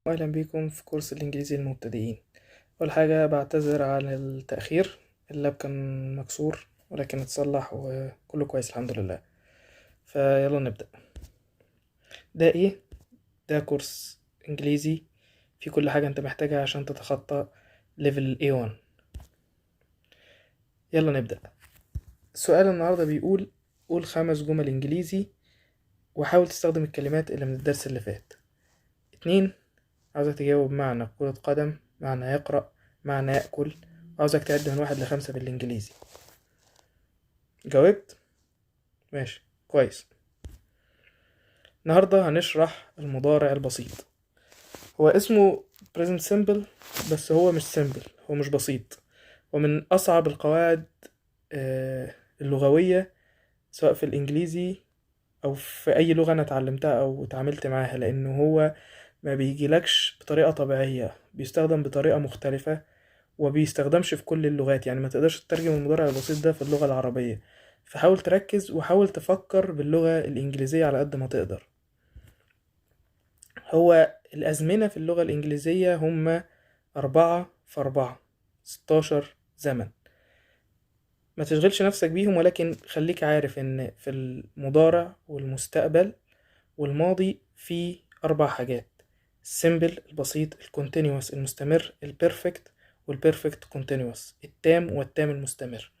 وأهلا بيكم في كورس الإنجليزي للمبتدئين. أول حاجة بعتذر عن التأخير، اللاب كان مكسور ولكن اتصلح وكله كويس الحمد لله. فيلا نبدأ. ده إيه؟ ده كورس إنجليزي في كل حاجة أنت محتاجها عشان تتخطى level A1. يلا نبدأ. السؤال النهاردة بيقول قول 5 جمل إنجليزي وحاول تستخدم الكلمات اللي من الدرس اللي فات. 2، عاوزك تجاوب معنى كرة قدم، معنى يقرأ، معنى يأكل، وعاوزك تعد من 1 ل5 بالإنجليزي. جاوبت؟ ماشي كويس. النهاردة هنشرح المضارع البسيط. هو اسمه present simple بس هو مش simple، هو مش بسيط، ومن أصعب القواعد اللغوية سواء في الإنجليزي أو في أي لغة أنا اتعلمتها أو اتعاملت معاها، لأنه هو ما بيجيلكش بطريقة طبيعية، بيستخدم بطريقة مختلفة وبيستخدمش في كل اللغات. يعني ما تقدرش تترجم المضارع البسيط ده في اللغة العربية، فحاول تركز وحاول تفكر باللغة الإنجليزية على قد ما تقدر. هو الأزمنة في اللغة الإنجليزية هم 4 في 4، 16 زمن. ما تشغلش نفسك بيهم، ولكن خليك عارف إن في المضارع والمستقبل والماضي في 4 حاجات: ال simple البسيط، ال continuous المستمر، ال perfect وال perfect continuous، التام والتام المستمر.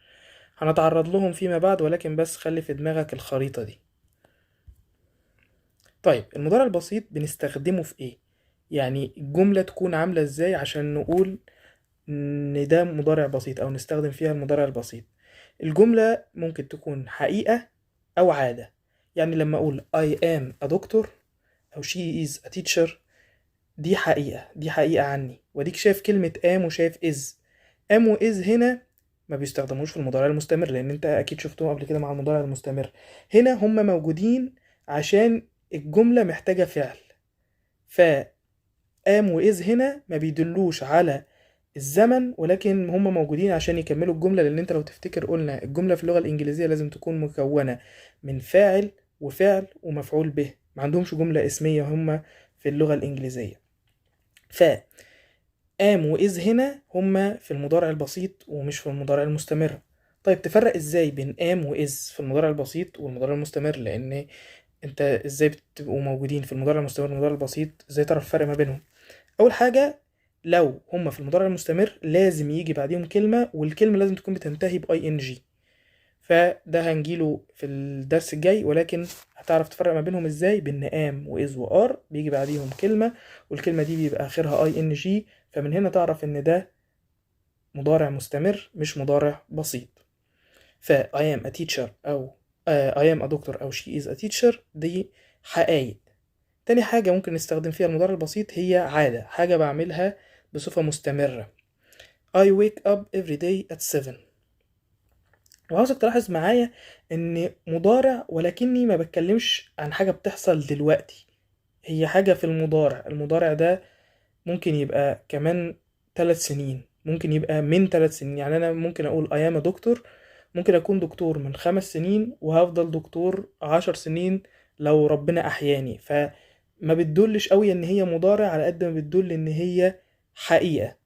هنتعرض لهم فيما بعد، ولكن بس خلي في دماغك الخريطة دي. طيب المضارع البسيط بنستخدمه في ايه؟ يعني الجملة تكون عاملة ازاي عشان نقول ان ده مضارع بسيط او نستخدم فيها المضارع البسيط؟ الجملة ممكن تكون حقيقة او عادة. يعني لما اقول I am a doctor او she is a teacher، دي حقيقة، دي حقيقة عني. واديك شايف كلمة am وشايف is. am و is هنا ما بيستخدموش في المضارع المستمر، لان انت اكيد شفتهم قبل كده مع المضارع المستمر. هنا هم موجودين عشان الجملة محتاجة فعل، ف am و is هنا ما بيدلوش على الزمن، ولكن هم موجودين عشان يكملوا الجملة. لان انت لو تفتكر قلنا الجملة في اللغة الانجليزية لازم تكون مكونة من فاعل وفعل ومفعول به، ما عندهمش جملة اسمية هم في اللغة الانجليزية. ف am و is هنا هما في المضارع البسيط ومش في المضارع المستمر. طيب تفرق ازاي بين am و is في المضارع البسيط والمضارع المستمر؟ لان انت ازاي بتبقوا موجودين في المضارع المستمر والمضارع البسيط، ازاي تعرف الفرق ما بينهم؟ اول حاجة، لو هما في المضارع المستمر لازم يجي بعديهم كلمة، والكلمة لازم تكون بتنتهي ب ing، فده هنجيله في الدرس الجاي. ولكن هتعرف تفرق ما بينهم ازاي؟ بان am و is و are بيجي بعديهم كلمة، والكلمة دي بيبقى اخرها ing، فمن هنا تعرف ان ده مضارع مستمر مش مضارع بسيط. ف I am a teacher او I am a doctor او she is a teacher دي حقايق. تاني حاجة ممكن نستخدم فيها المضارع البسيط هي عادة، حاجة بعملها بصفة مستمرة. I wake up every day at 7. وعاوزك تلاحظ معايا ان مضارع، ولكني ما بتكلمش عن حاجة بتحصل دلوقتي، هي حاجة في المضارع. المضارع ده ممكن يبقى كمان 3 سنين، ممكن يبقى من 3 سنين. يعني انا ممكن اقول I am a doctor، ممكن اكون دكتور من 5 سنين وهفضل دكتور 10 سنين لو ربنا احياني. فما بتدلش قوي ان هي مضارع على قد ما بتدل ان هي حقيقة.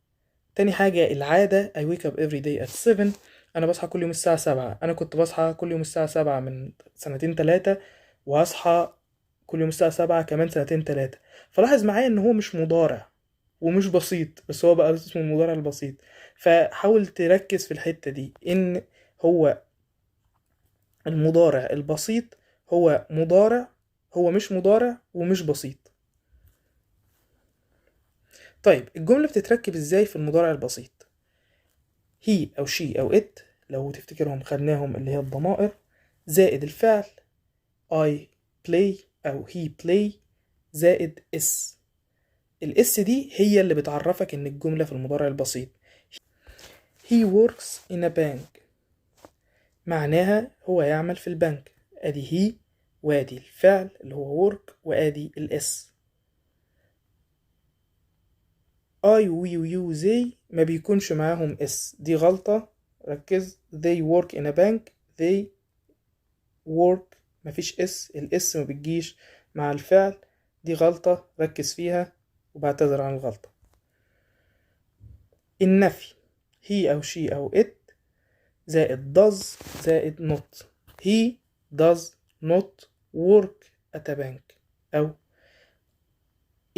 تاني حاجة العادة، I wake up every day at 7، أنا بصحى كل يوم الساعة 7. أنا كنت بصحى كل يوم الساعة 7 من 2 3 سنين، وهصحى كل يوم الساعة 7 كمان 2 3 سنين. فلاحظ معايا إن هو مش مضارع ومش بسيط، بس هو بقى اسمه المضارع البسيط. فحاول تركز في الحتة دي، إن هو المضارع البسيط هو مضارع، هو مش مضارع ومش بسيط. طيب الجملة بتتركب ازاي في المضارع البسيط؟ he أو she أو it لو تفتكرهم خدناهم اللي هي الضمائر، زائد الفعل I play أو he play زائد s. ال s دي هي اللي بتعرفك إن الجملة في المضارع البسيط. He works in a bank معناها هو يعمل في البنك. ادي he وادي الفعل اللي هو work وادي ال s. I we you they ما بيكونش معاهم s، دي غلطة، ركز. They work in a bank، they work مفيش s، ال s ما بتجيش مع الفعل، دي غلطة ركز فيها. وبعتذر عن الغلطة. النفي he أو she أو it زائد does زائد not. he does not work at a bank أو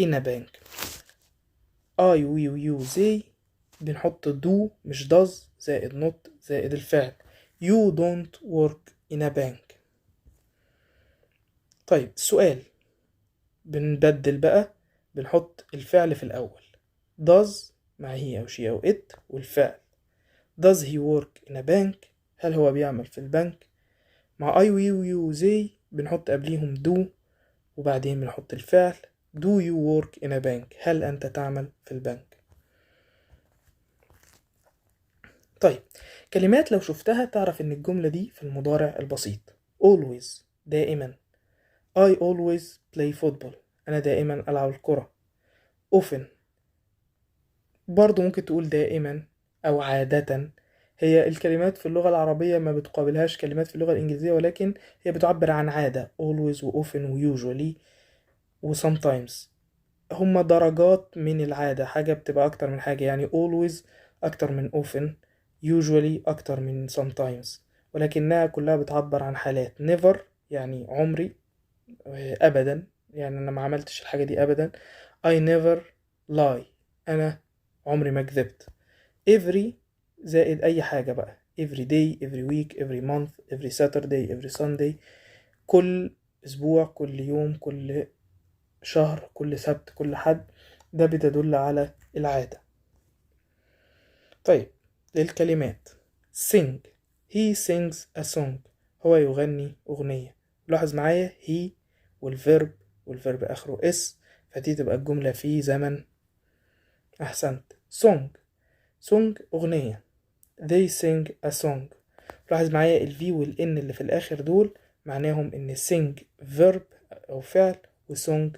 in a bank. I we you they بنحط do مش does زائد not زائد الفعل. you don't work in a bank. طيب السؤال بنبدل بقى، بنحط الفعل في الأول، does مع he أو she أو it والفعل. does he work in a bank؟ هل هو بيعمل في البنك؟ مع I we you they بنحط قبليهم do وبعدين بنحط الفعل. do you work in a bank؟ هل أنت تعمل في البنك؟ طيب كلمات لو شفتها تعرف إن الجملة دي في المضارع البسيط. always دائما، I always play football، أنا دائما ألعب الكرة. often برضو ممكن تقول دائما أو عادة. هي الكلمات في اللغة العربية ما بتقابلهاش كلمات في اللغة الإنجليزية، ولكن هي بتعبر عن عادة. always و often و usually و sometimes هما درجات من العادة، حاجة بتبقى أكتر من حاجة، يعني always أكتر من often، usually أكتر من sometimes، ولكنها كلها بتعبر عن حالات. never يعني عمري، أبدا، يعني أنا ما عملتش الحاجة دي أبدا. I never lie، أنا عمري ما كذبت. every زائد أي حاجة بقى، every day، every week، every month، every Saturday، every Sunday، كل أسبوع، كل يوم، كل شهر، كل سبت، كل حد، ده بتدل على العادة. طيب للكلمات sing، he sings a song، هو يغني أغنية. لاحظ معايا he وال verb، وال verb آخره s، فدي تبقى الجملة في زمن. أحسنت. song، song أغنية، they sing a song. لاحظ معايا ال V وال N اللي في الآخر دول معناهم إن sing verb أو فعل، و song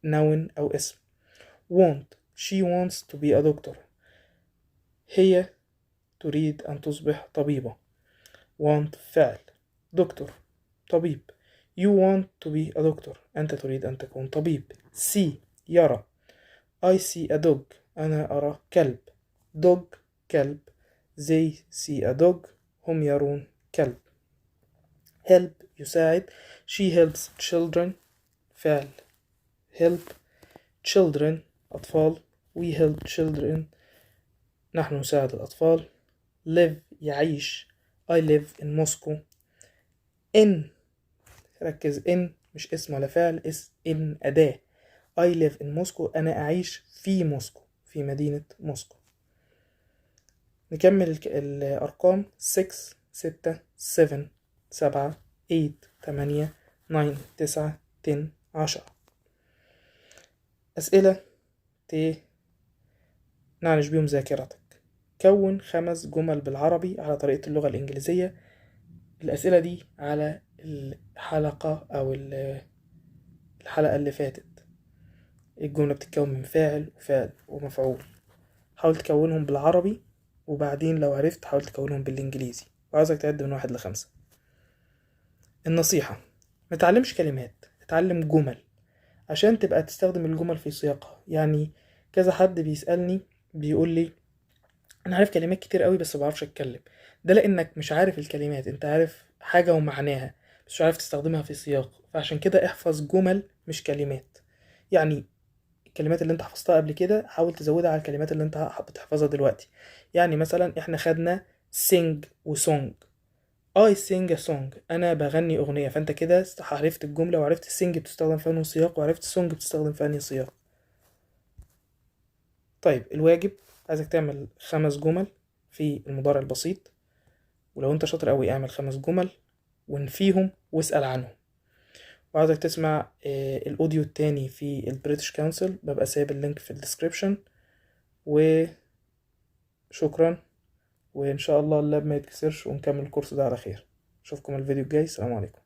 noun أو اسم. want، she wants to be a doctor، هي تريد أن تصبح طبيبة. want فعل، دكتور طبيب. you want to be a doctor، أنت تريد أن تكون طبيب. see يرى، I see a dog، أنا أرى كلب. dog كلب، they see a dog، هم يرون كلب. help يساعد، she helps children فعل help، children أطفال، we help children نحن نساعد الأطفال. live يعيش، I live in Moscow. in ركز، in مش اسم ولا فعل، اس in أداة. I live in Moscow، أنا أعيش في موسكو، في مدينة موسكو. نكمل الأرقام 6 6 7 7 8 8 9 9 10 10. أسئلة نعالج بيهم ذاكرتك. كون 5 جمل بالعربي على طريقة اللغة الإنجليزية. الأسئلة دي على الحلقة أو الحلقة اللي فاتت. الجملة بتتكون من فاعل وفعل ومفعول. حاول تكونهم بالعربي، وبعدين لو عرفت حاول تكونهم بالإنجليزي، وعاوزك تعد من 1 ل5. النصيحة: ما تعلمش كلمات، اتعلم جمل عشان تبقى تستخدم الجمل في سياقها. يعني كذا حد بيسألني بيقول لي أنا عارف كلمات كتير قوي بس ما بعرفش أتكلم. ده لأنك مش عارف الكلمات، أنت عارف حاجة ومعناها بس مش عارف تستخدمها في سياق. فعشان كده احفظ جمل مش كلمات. يعني الكلمات اللي انت حفظتها قبل كده حاول تزودها على الكلمات اللي انت بتحفظها دلوقتي. يعني مثلا احنا خدنا sing و song، I sing a song، انا بغني اغنية. فانت كده عرفت الجملة وعرفت sing بتستخدم في انهي سياق، وعرفت song بتستخدم في انهي سياق. طيب الواجب عايزك تعمل 5 جمل في المضارع البسيط، ولو انت شاطر قوي اعمل 5 جمل وانفيهم واسأل عنهم. وعايزك تسمع ال audio التاني في ال British Council، ببقى سايب ال link في ال description. وشكرا، وان شاء الله ال lap ما يتكسرش ونكمل الكورس ده على خير. اشوفكم الفيديو الجاي. السلام عليكم.